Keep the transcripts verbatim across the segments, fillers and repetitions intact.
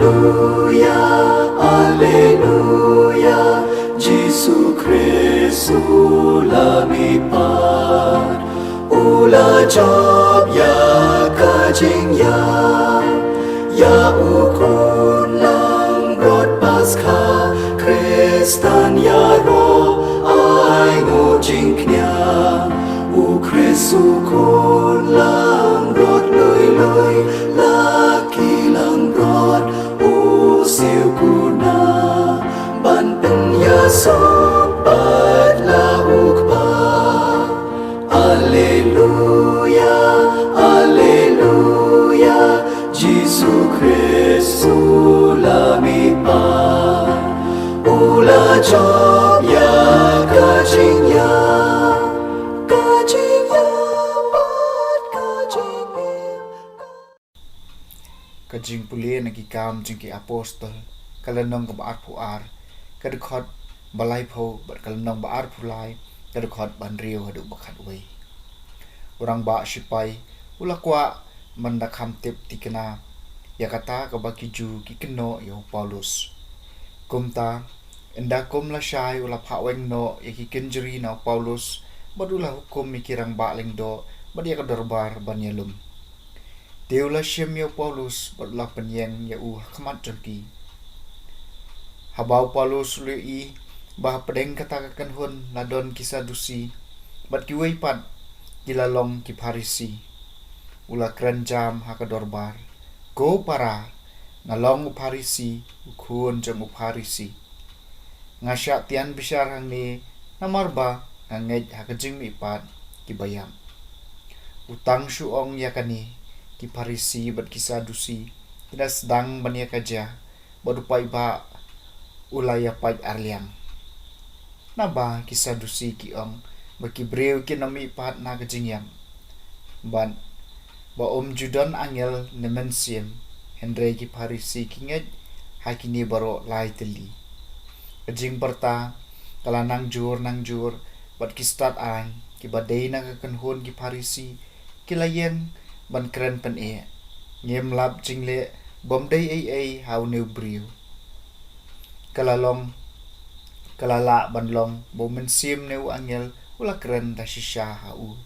Alleluia, Alleluia, Jisu Khrist u la mihpat, u la jop ïa ka jingïap, ïa u khun langbrot Paskha, Khristan ïaroh ai nguh jingkñia, u Khrist u khun langbrot lui lui, la ki langbrot u siew kuna, ban pynïasoh pat la u Kpa. Alleluia, Alleluia, Jisu Khrist u la mihpat, u la jop ïa ka jingïap, ka jingïap bad ka jingim. Ka jingpule na ki Kam jong ki Apostol, ka lynnong kaba arphew ar, ka dkhot ba laiphew bad ka lynnong ba arphew lai, ka dkhot ba hynriew haduh ba khatwei. U rangbah shipai u la kwah ban da kham tip thikna ïa kata kaba ki Jiw ki kynnoh ïa u Paulus. Kumta, ynda kum lashai u la phah weng noh ïa ki kynjri na u Paulus, bad u la hukum ïa ki rangbah lyngdoh bad ïa ka dorbar ban ïalum. Te u la shim ïa u Paulus bad u la pynïeng ïa u ha khmat jong ki. Haba u Paulus u la ïohi ba hapdeng kata ka kynhun la don ki Sadusi bad kiwei pat ki la long ki Pharisi, u la kren jam ha ka dorbar, "Ko para, nga long u Pharisi, u khun jong u Pharisi. Nga shah tian bishar hangne, namar ba nga ngeit ha ka jingmihpat kiba ïap." U tang shu ong ïa kane, ki Pharisi bad ki Sadusi ki la sdang ban ïa ka jia, bad u paidbah u la ïa pait arliang. Naba ki Sadusi ki ong ba ki briew kin ym mihpat na ka jingïap, bad ba ym ju don angel ne mynsiem, hynrei ki Pharisi ki ngeit ha kine baroh lai tylli. Ka jingpyrta ka la nang jur nang jur, bad ki stad aiñ kiba dei na ka kynhun ki Pharisi ki la ïeng ban kren pyneh, "Ngim lap jingleh bym dei ei ei ha une u briew. Ka la long, ka la lah ban long ba u mynsiem ne u angel u la kren da shisha ha u."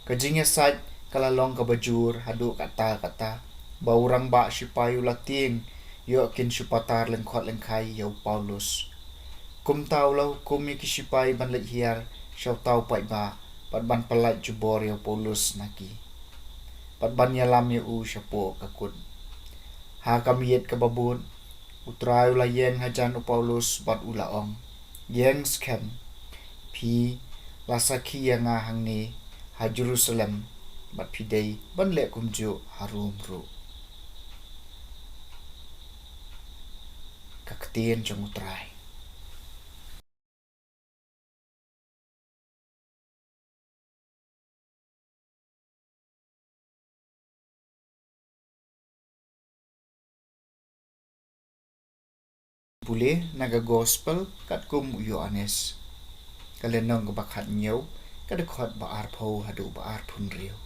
Ka jingïasaid ka la long kaba jur haduh katta katta ba u rangbah shipai u la tieng ïoh kin shu patar lyngkhot lyngkhai ïa u Paulus. Kumta u la hukum ïa ki shipai ban leit hiar sha uta u paidbah bad ban pyllait jubor ïa u Paulus na ki, bad ban ïalam ïa u shapoh ka kut. Ha ka miet kaba bud, u Trai u la ïeng hajan u Paulus bad u la ong, "Ïeng skhem, phi la sakhi ïa nga hangne ha Jerusalem, bad phi dei ban leh kumjuh ha Rom ruh." Ka ktien jong u Trai. Pule na ka Gospel katkum u Ïoannis, ka lynnong kaba khathynñiew, ka dkhot ba arphew haduh ba arphew hynriew.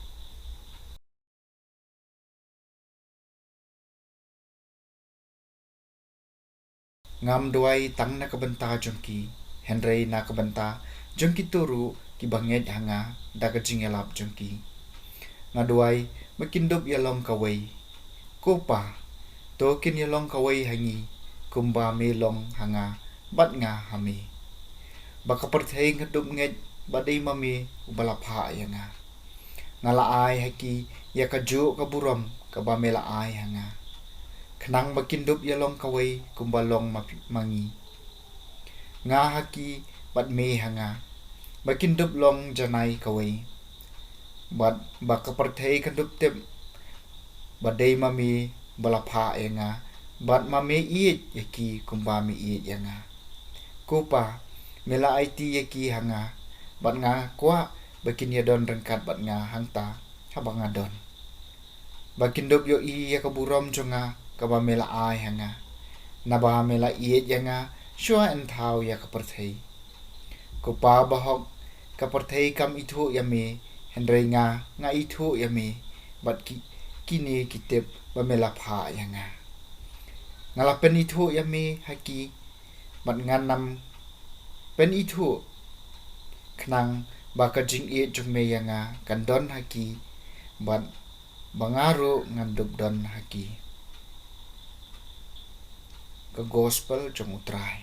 Ngam duwai tang na ka bynta jong ki, hynrei na ka bynta jong kito ruh kiba ngeit ha nga da ka jingïalap jong ki. Nga duwai ba kin dup ïalong kawei. Ko Pa, to kin ïalong kawei ha ngi, kumba me long ha nga bad nga ha me, ba ka pyrthei kan dup ngeit ba dei ma me uba la phah ïa nga. Nga la ai ha ki ïa kajuh ka burom kaba me la ai ha nga, khnang ba kin dup ïalong kawei kumba long ma phi, ma ngi, nga ha ki bad me ha nga, ba kin dup long janai kawei, bad ba ka pyrthei kan dup tip ba dei ma me ba la phah ïa nga, bad ma me ïeit ïa ki kumba me ïeit ïa nga. Ko Pa, me la aiti ïa ki ha nga, bad nga kwah ba kin ïadon ryngkat bad nga hangta haba nga don, ba kin dup ïohi ïa ka burom jong nga kaba me la ai ha nga, naba me la ïeit ïa nga shuwa yn thaw ïa ka pyrthei. Ko Pa bahok, ka pyrthei kam ithuh ïa me, hynrei nga, nga ithuh ïa me, bad ki, kine ki tip ba me la phah ïa nga. Nga la pynithuh ïa me ha ki, bad ngan ym pynithuh, khnang ba ka jingïeit jong me ïa nga kan don ha ki, bad ba nga ruh ngan dup don ha ki. Ka Gospel jong U Trai.